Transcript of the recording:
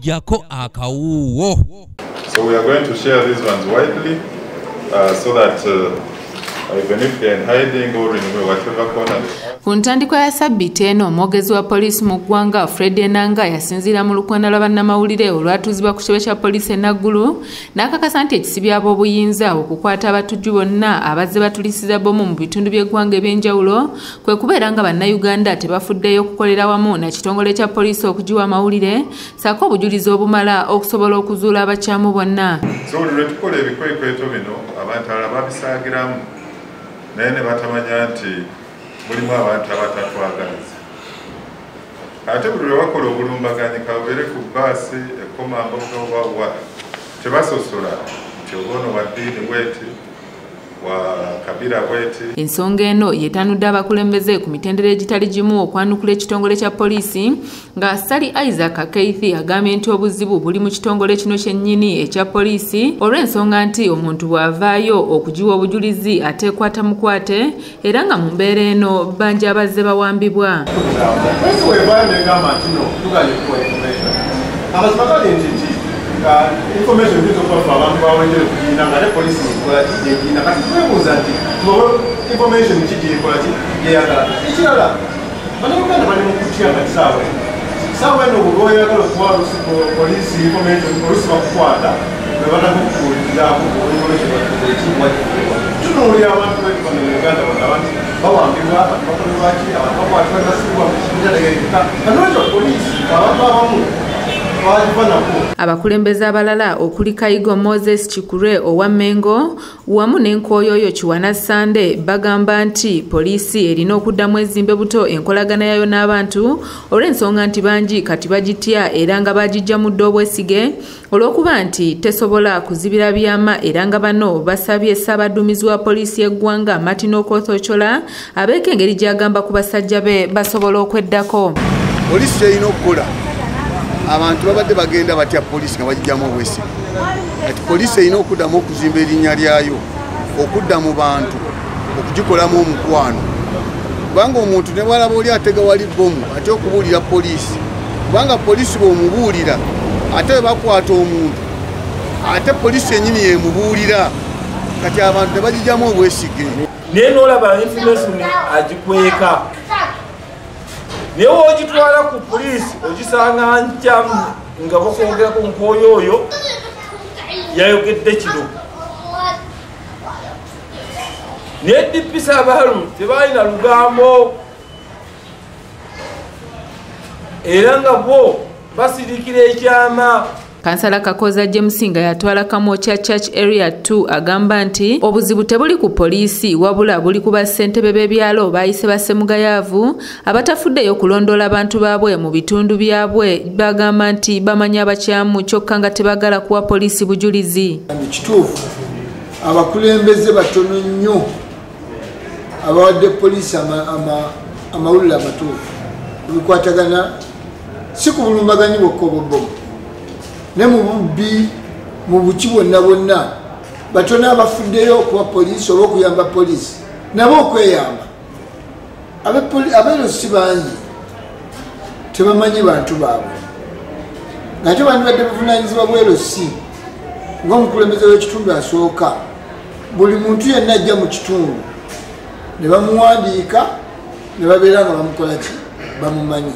Jako akawuwo. So we are going to share these ones widely so that even if they are in hiding or in whatever corner. Ku ntandikwa ya sabbiiti eno, omwogezi wa poliisi mu ggwanga Fred Enanga yasinziira mu lukwenda lwa bannamawulire olwatuuzibwa ku kitebe kya poliisi e Naggulu n'akakasa nti ekisibya ab'obuyinza okukwata abatujju bonna abazze batulisiza bbomu mu bitundu by'eggwanga eby'enjawulo kwe kubeera nga bannayuganda tebafuddeyo okukolera wamu na kitongole kya poliisi okugiwa amawulire ssaako obujulizi obumala okusobola okuzuula abakyamu bonna. So buli lwe tukola ebikwekweto bino abantu abalala babisaagiramu naye ne batamanya nti mulimu abantu abatatwagaliza. Ate buli lwe bakola obulumbaganyi kabubeere ku bbaasi ekkomamboga oba wa tebasosola nti oba ono wa ddiini bweti wa kabira bweti. Ensonga eno yetanudde abakulembeze ku mitendera egitali gimu okwanukula ekitongole kya poliisi nga Sali Isaac Keithi agambye nti obuzibu buli mu kitongole kino kyennyini ekya poliisi olw'ensonga nti omuntu bw'avaayo okugiwa obujulizi ateekwata mukwate era nga mu mbeera eno bangi abazze bawambibwa. Information is okuva abantu bawenjere kugina nga ne poliisi ekola ki gyegina. Kati twebuuza nti information ki gyekola ki gyeyagala. Ekirala bannayuganda bali mu kutya kati saawa eno. Saawa eno buli lw'oyagala okuwa poliisi information, oluusi bakukwata ne batakukubuulirizaako information bakuwa. Tunuulira abantu b'ekifaananyi mu Uganda bonna abantu bawambibwa, abantu bakolebwa ki, abantu bakwatibwa ne basibwa ebitategeerekeka. Kati poliisi abantu abamu. Abakulembeze abalala okuli Kayigo Moses Kikure owa Mengo wamu n'Enkooyoyo Kiwana Sande bagamba nti poliisi erina okuddamu ezimbe buto enkolagana yayo n'abantu olw'ensonga nti bangi kati bagitya era nga bagijja dda obwesige olw'okuba nti tesobola kuzibira byama era nga bano basabye ssaabaduumizi wa poliisi y'eggwanga Martin Okoth Ochola abeeko engeri gy'agamba ku basajja be basobola okweddako. Poliisi erina okukola. Abantu babadde bagenda batya poliisi nga bagijjamu obwesige. Kati poliisi erina okuddamu okuzimba erinnya lyayo, okudda mu bantu, okugikolamu omukwano. Kubanga omuntu ne bw'alaba oli atega wali bbomu atya okubuulira poliisi. Kubanga poliisi bw'omubuulira ate bwe bakwata omuntu ate poliisi yennyini yeemubuulira. Kati abantu ne bagijjamu obwesige. Naye n'olaba information agikweka. Naye w'ogitwala ku poliisi ogisanga nkyamu nga bakwogerako Nkooyoyo yayogedde kino. Naye DP Saabalu tebalina lugambo era nga bo basirikira ekyama. Kansala Kakoza James nga yatwala Kamwokya Church Area 2 agamba nti obuzibu tebuli ku poliisi wabula buli ku bassentebe b'ebyalo bayise bassemugayaavu abatafuddeyo kulondoola abantu baabwe mu bitundu byabwe. Bagamba nti bamanyi abakyamu kyokka nga tebagala kuwa poliisi bujulizi. Kituufu abakulembeze batono nnyo abawadde poliisi amawulire amatuufu ebikwatagana si ku bulumbaganyi bwokka obw'obbomu ne mu bubbi mu buki bwonna bwonna batono abafuddeyo okuwa poliisi oba okuyamba poliisi nabo okweyamba. Abeerosi bangi tebamanyi bantu baabwe ng'ate bandibadde buvunaanyizibwa bwerosi ng'omukulembeze w'ekitundu asooka buli muntu yenna ajja mu kitundu ne bamuwandiika ne babeera nga bamukola ki bamumanyi.